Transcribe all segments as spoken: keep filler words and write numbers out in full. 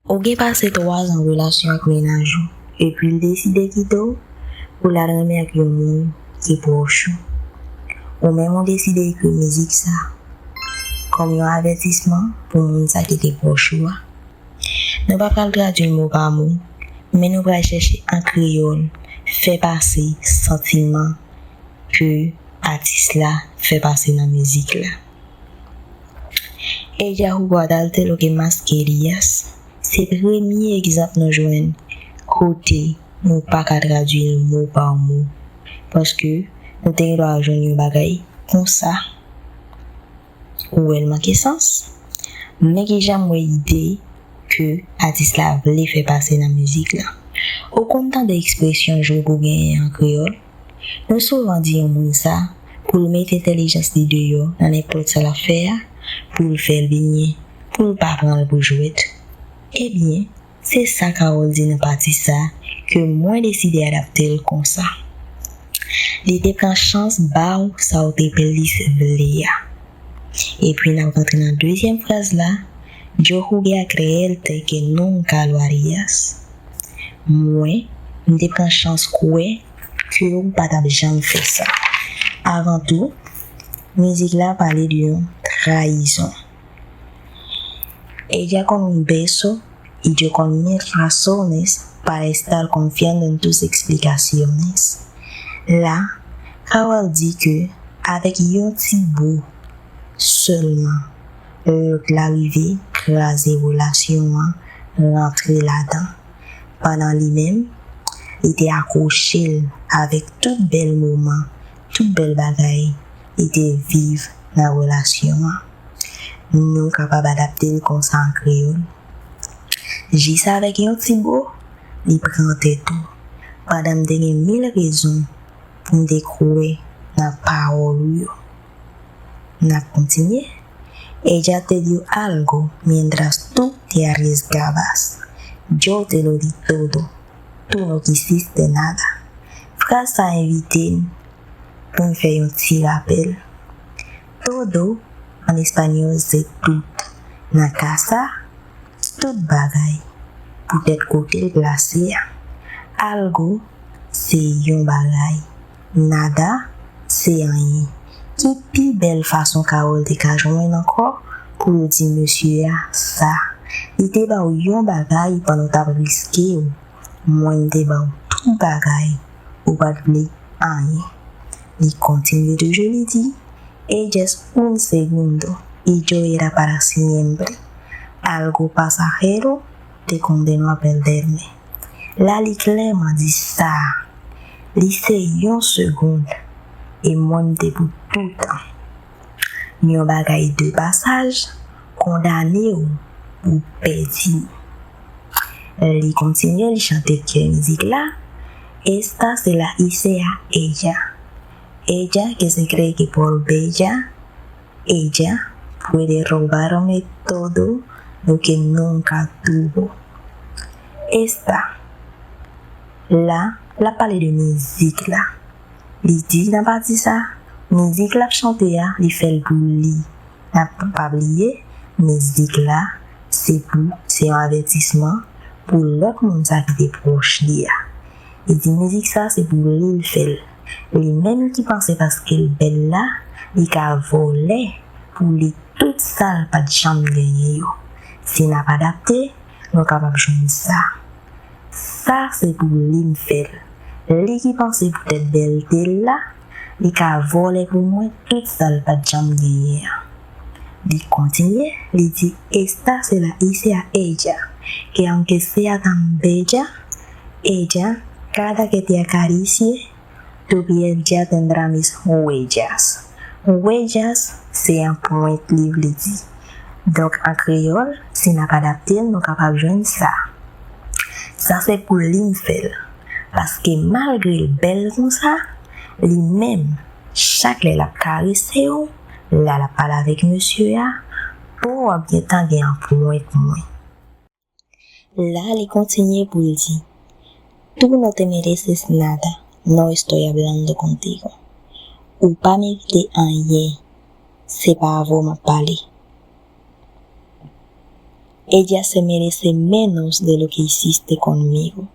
Ou gen pase twa zan relasyon ak mennaj ou, epi l deside kite w pou l al renmen ak yon moun ki pwòch ou. Ou menm ou deside ekri mizik sa kòm yon avètisman pou moun sa ki te pwòch ou a. Nou pa pral tradui l mo pa mo, men nou pral chèche an kreyòl fè pase santiman ke atis la fè pase nan mizik la. Ella jugó a darte lo que más querías. Se premye egzanp nou jwenn kote nou pa ka tradui l mo pa mo, paske nou te gen dwa jwenn yon bagay konsa. Ou wè l manke sans? Men ki jan m wè ide ke atis la vle fè pase nan mizik la. Ou konn tande ekspresyon jwe pou genyen an kreyòl? Nou souvan di yon moun sa pou l mete entèlijans li deyò nan nenpòt sa l ap fè a, pou l fè l byenyen, pou l pa pran l pou jwèt. Ebyen, se sa Carole di nan pati sa ke mwen deside adapte l konsa. Li te pran chans ba w sa w te plis vle a. Epi n ap rantre nan dezyèm fraz la, yo jugué a creerte que nunca lo harías. Mwen, m te pran chans kwè ke w pa t ap janm fè sa. Avan tou, mizik la pale de yon trayizon. Ella con un beso y yo con mil razones para estar confiando en tus explicaciones. La, Carole di ke avèk yon ti bo sèlman, lòt la rive kraze relasyon an, rantre ladan. Pandan li menm, li te akwoche l avèk tout bèl moman, tout bèl bagay li te viv nan relasyon an. Nou kapab adapte l konsa an kreyòl. Jis avèk yon ti bo, li pran tèt ou. Pandan m te gen mil rezon pou m te kwè nan pawòl ou yo. N ap kontinye. Ella te dio algo mientras tú te arriesgabas. Yo te lo di todo, tú no quisiste nada. Fraz sa envite n pou n fè yon ti rapèl. Todo an espanyòl se tout. Nan ka sa, tout bagay, poutèt kote l plase a. Algo se yon bagay. Nada se anyen. Ki pi bèl fason Carole te ka jwenn ankò pou l di mesye a sa? Li te ba w yon bagay pandan w t ap riske w. Mwen, m te ba w tout bagay, ou pa t vle anyen. Li kontinye toujou, li di, Ella es un segundo y yo era para siempre. Algo pasajero te condenó a perderme. La li klèman di sa, li se yon segond, e mwen m te pou toutan. Yon bagay de pasaj kondane w pou pèdi. Li kontinye, li chante kè mizik la, Esta se la hice a ella. Ella que se cree que por bella, ella puede robarme todo lo que nunca tuvo. Esta, la, l ap pale de mizik la. Li di nan pati sa, mizik l ap chante a, li fè l pou li. N ap pa bliye, mizik la, se pou, se yon avètisman pou lòt moun sa ki te pwòch li a. Li di mizik sa se pou li l fè l. Li menm ki panse paske l bèl la, li ka vòlè pou li tout sa l pa t janm genyen yo. Si n ap adapte, nou kapab jwenn sa. Sa se pou li m fè l. Li ki panse poutèt bèlte l la, li ka vòlè pou mwen tout sa l pa t janm genyen an. Li kontinye, li di, Esta se la hice a ella, que aunque sea tan bella, ella, cada que te acaricie, tu piel ya tendrá mis huellas. Huellas se anprent li vle di. Donk, an kreyòl, si n ap adapte l, nou kapab jwenn sa. Sa se pou li m fè l. Paske malgre l bèl konsa, li menm, chak lè l ap karese w, lè l ap pale avèk mesye a, po w ap gentan gen anprent mwen. La li kontinye pou l di, Tú no te mereces nada, no estoy hablando contigo. Ou pa merite anyen, se pa avè w m ap pale. Ella se merece menos de lo que hiciste conmigo.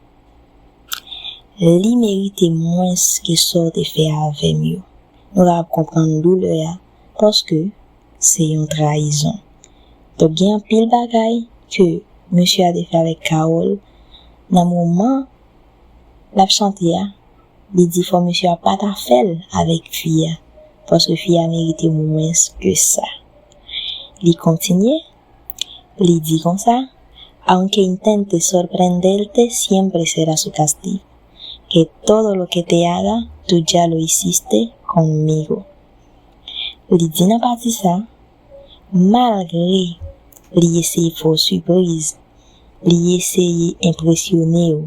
Li merite mwens ke sa w te fè avè m yo. Nou kapab konprann doulè a, paske se yon trayizon. Donk, gen anpil bagay ke mesye a te fè avèk Carole, nan moman l ap chante a, li di fò mesye a pa ta fè l avèk fi a, paske fi a merite mwens ke sa. Li kontinye, li di konsa, aunque intente sorprenderte, siempre será su castigo, que todo lo que te haga, tú ya lo hiciste conmigo. Li di nan pati sa, malgre li eseye fè w sipriz, li eseye enpresyone w,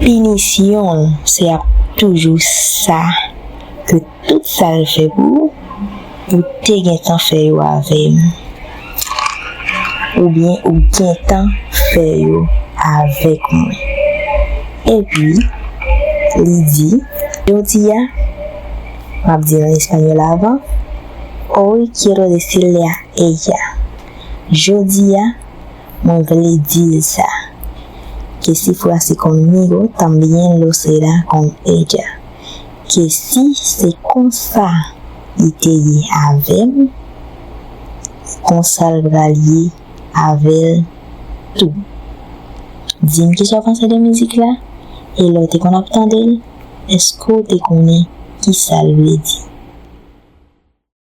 pinisyon l se ap toujou sa, ke tout sa l fè pou ou, ou te gentan fè yo avè m, oubyen ou gentan fè yo avèk mwen. Epi, li di, jodi a, m ap di l an espanyòl avan, hoy quiero decirle a ella, jodi a, mwen vle di l sa, que si fue así conmigo, también lo será con ella. Ke si se konsa li te ye avè m, konsa l pral ye avè l tou. Di m kisa w panse de mizik la, e lè w te konn ap tande l, èske w te konnen kisa l vle di?